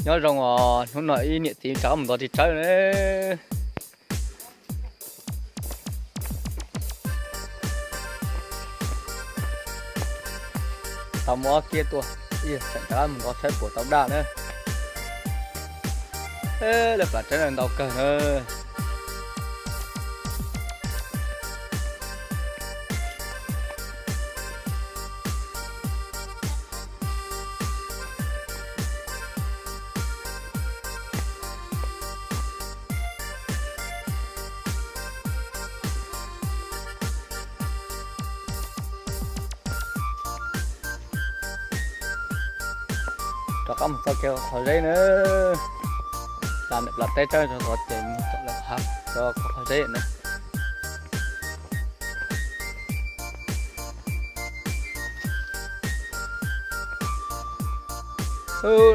Nyob zoo os, hnub no ib niam txiv rov qab mus ntov ris tsawb na. Tau muab ob kiab tuaj, ib yam tseem rov qab mus ntov saib puas tau daj na. Lawv plam tsawb no ntau kawg na. Rov qab mus txog kiag qhov zeb na. Plam niam plam teb tsawb rau tod ces mus tom lawv qhov, rau qhov zeb na.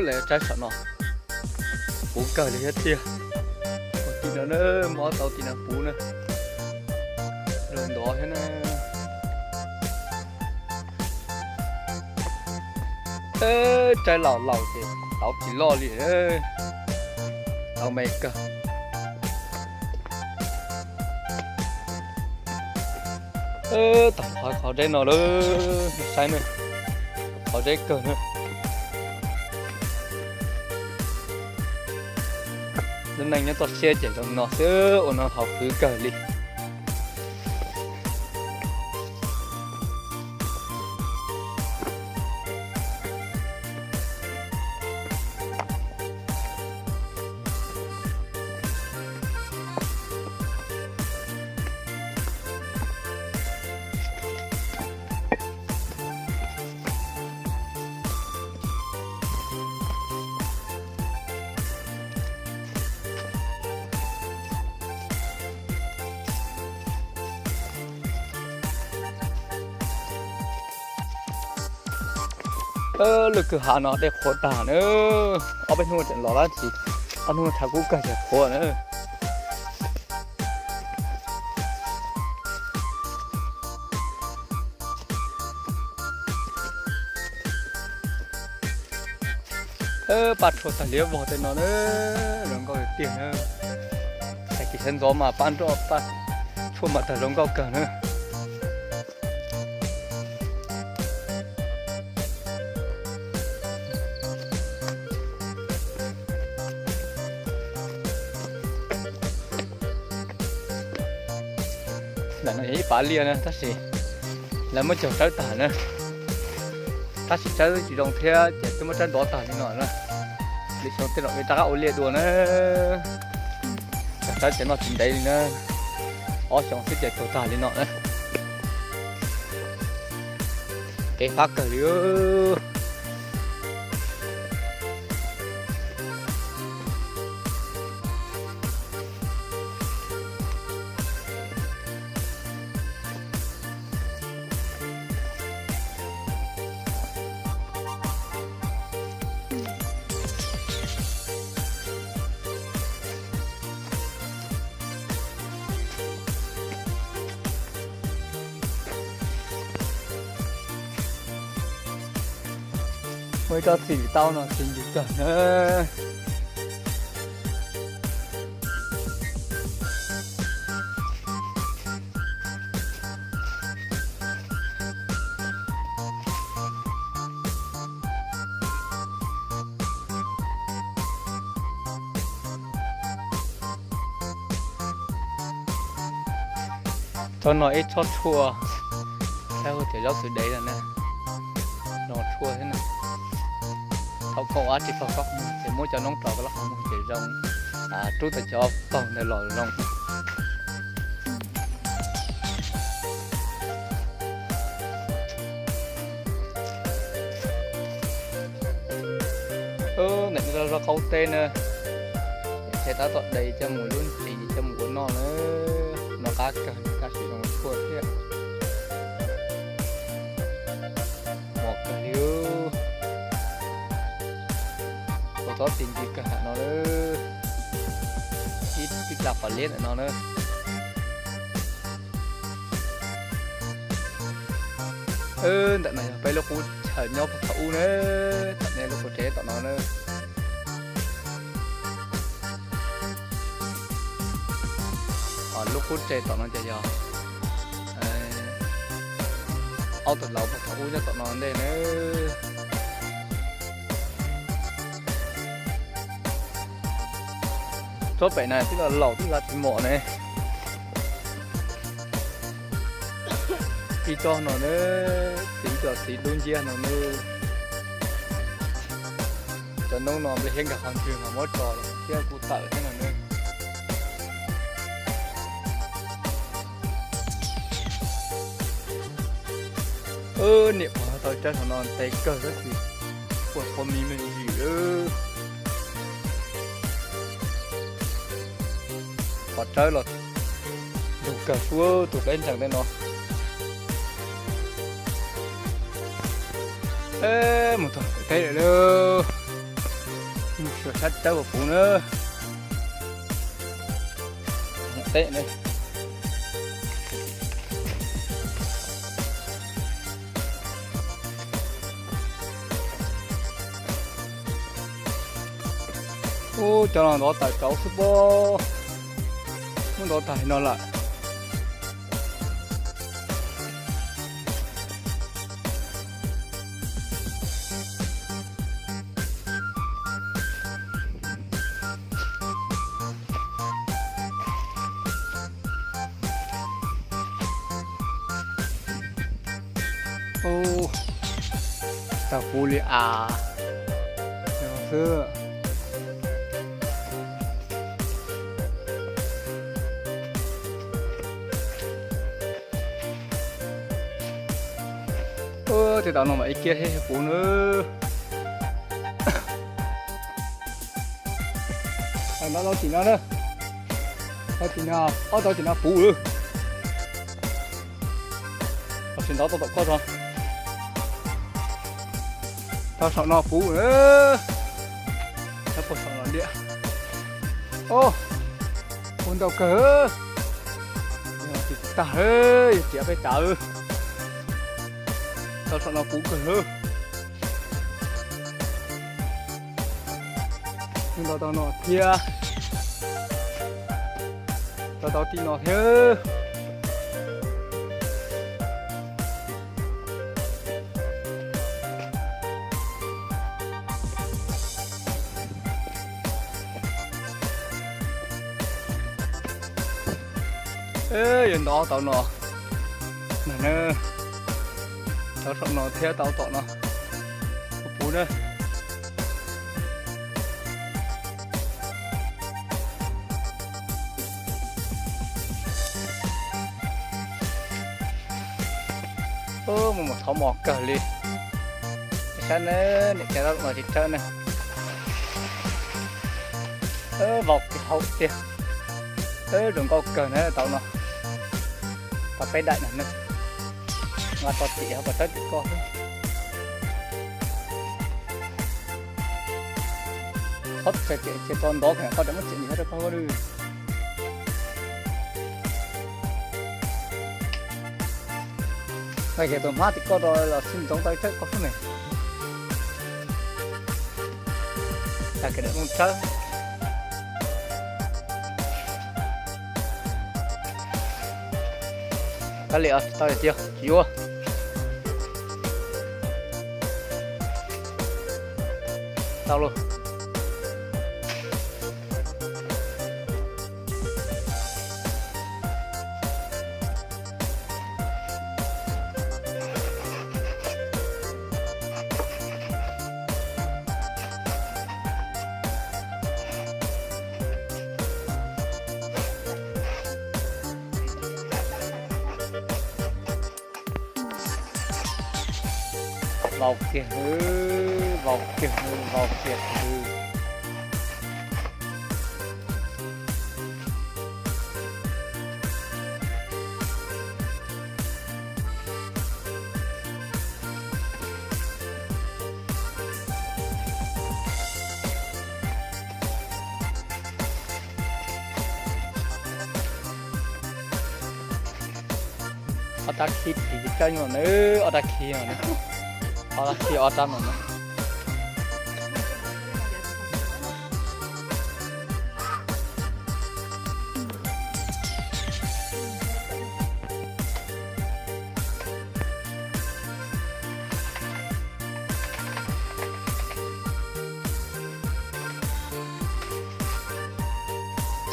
Lawv tsawb saum no puv kawg li thiab tiag. Tim no na, muab tau tim no puv na. Lawv ntov thiab na. Tsawb laus laus ces tau tsis loj li. Tau me kawg. Tau qhov, qhov zeb no lawm, saib na, qhov zeb kawg na. Lub neej nyob toj siab ces zoo no xwb, ua no haus fwv kawg li. Lub kwj ha no dej qhuav tag na, ob peb hnub tseem los dab tsi, ob hnub tshav kub kawg ces qhuav na. Paj tshuaj tag liab vog tej no na, zoo nkauj tiag na. Tag kis sawv ntxov mas paj nroj paj tshuaj mas tag zoo nkauj kawg na. Ntawm no yog ib pas liaj na tab sis lawv muab cog tsawb tag na. Tab sis tsawb tsis zoo thiab ces twb muab tsawb ntov tag li no na. Lwm xyoo tej zaum yuav rov qab ua liaj dua na. Cog tsawb ces noj tsis ntev li na. Ob xyoos xwb ces tuag tag li no na. Kev fab kawg li. Muaj ib tsob txiv tau no txiv ntsis kawg na. Tsob no ib tsob tshuaj, saib hu tias zaub xwb dev lawm na. Zoo tshuaj thiab na. Thaum koj ua dab tsi faus koj qhov muag ces muab cov noob rau koj lub qhov muag ces zoo, rub tau cov faus ntawd los zoo. Ntawm no zaub qaub teb na, ces tab tom de coj mus lub ntxiv coj mus ua noj na. No qab kawg, tab sis zoo tshuaj thiab. Mos kawg li. Ua tsob txiv ntsis kawg ntawm no, ib plag pam liab ntawm no na. Ntawm no yog peb lub qub chaw nyob puag thaum ub na, tom nej lub qub tsev tom no na. Lub qub tseg tom no ces yog ob tug laus puag thaum ub nyob tom no ntej na. Tsob pem na twb los laus twb hla tsis mom ne. Ib tsob no na, txiv cov txiv dub nciab no na. Cov noob no nplej hiab nkag qhov ntswg mas muab tso los thiab kuj tawm thiab no na. Niam pog tau tsawb saum no ntev kawg tab sis ua qhov mi me ywm. Qhov tsawb los lug kawg suab tus qeb ntsees tej no. Mus txog teb lawm lauj. Mus sab tsawb puv puv na. Teb ne. Ub, cov no ntov tawm rauv xwb pob. Muab ntov tag li no lawm. Tau puv li as xwb. Tej tau no mas ib kiag thiab puv na. Ntov tau tim no na. Tau tim no, ob tau tim no puv lawm. Tab sis ntov tau tom koj tso. Tau saum no puv. Puag saum no diam. Ub, puv ntau kawg. Yog tsis tag, yog tiav peb tas. Tau saum no puv kawg lawm. Ntau tau no thiab. Tau tau tim no thiab. Yuav ntov tau no. Tau saum no thiab tau tom no. Puv na. Mus mus thov mos kawg li. Saib na, niam tais tau los tsis tsawb na. Vau kiag hauv tiag. Zoo nkauj kawg na tau no. Tau peb daim no na. Nqa tso tim ho kom tsawb tim koj xwb. Txhob txhais tias tso ntov koj rov muab txiav ntsis rau koj lwm. Nqa kiag tus hmab tim koj rau los sib ntxoov tau tsawb koj xwb ne. Tag kiag daim looj tsawb. Kav liam, tsis tau tiag, tsis yuav. Tau lauj. Vau kiag, vau kiag, vau kiag. Ob rab khib phim tsis tsawb nyuaj na, ob rab khib no, ob rab khib ob rab no na.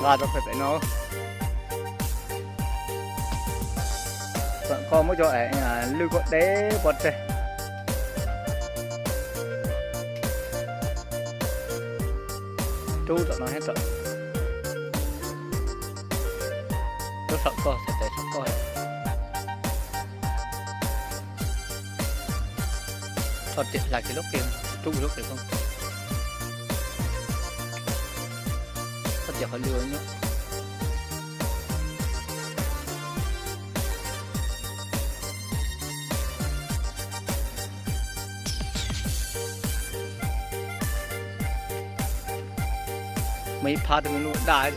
Nqa rau pem no. Txawm koj muab cov lwj koj deb pov tseg. Rub tom no thiab, rub saum koj, txhais tes saum koj. Txhob tias hla kiag lub qe, rub lub qe ko. Txhob tias qhov lwj nyob. Muaj ib phab twb muaj lub daj.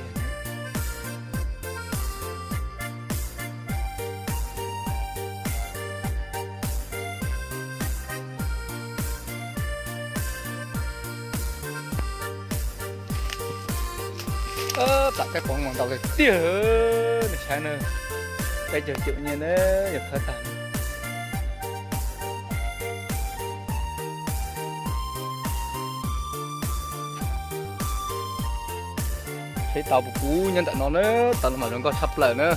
Plam peb qhov muag ntau tiag tiag, nej saib na, peb caug cum nyiaj na, yog khawb tag. Seb tau puas puv nyob ntawm no na, tau los mas zoo nkauj tshaj plaws na.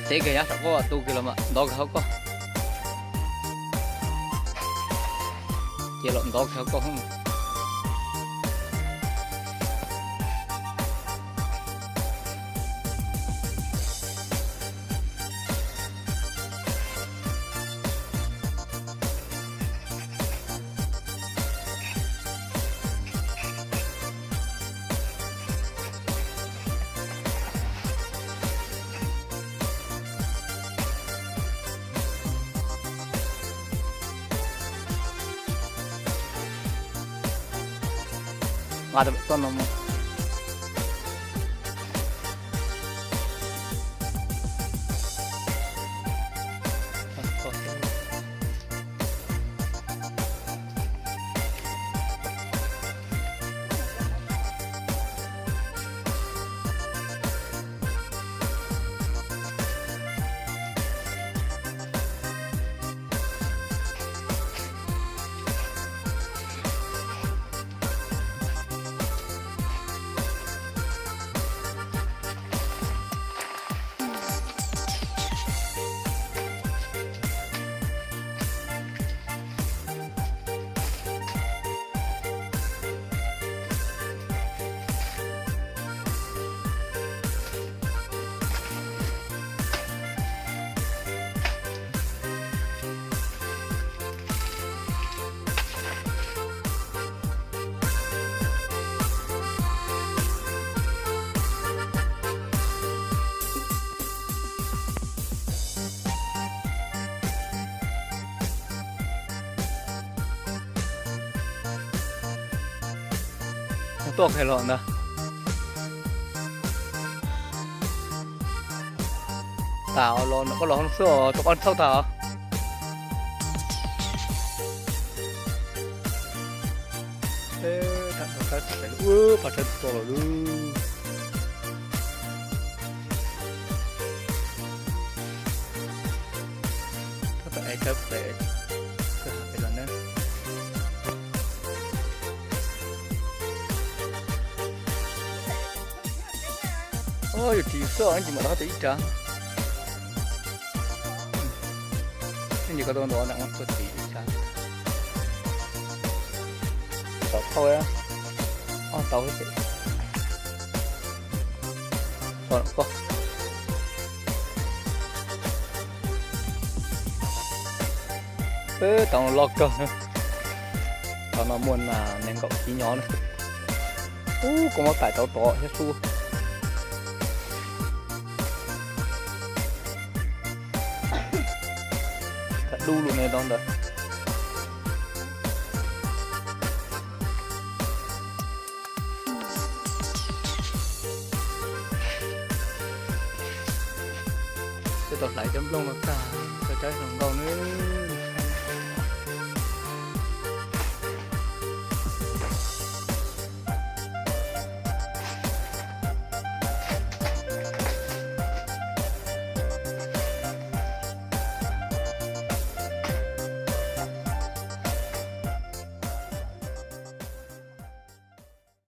Teb kiag yav saum koj tu kiag los mas ntov kiag hauv koj. Ces los ntov kiag hauv koj. Nqa rau pem toj no mus. Tuaj qhia los ntag. Tas los koj los hoob xwb os, rau koj txhauj tas os. Pab tshawb to los lub. Txhob tau es tshawb pem, txhob pem los na. Yus tsis yus xwb os, tsis mam rov qab ib tsam. Nej ntsis ko tau ntov nram ua txuag txiv ib tsam. Tau thauj, ob tau xwb. Tau loj kawg na. Tau no muaj nees nkaum chiv nyob na. Ub, koj muab tais tau tod thiab xwb. Tau dub lug ne tau ntawd. Twb tau hlais cov nplooj no tag, cov Zoo nkauj nawb.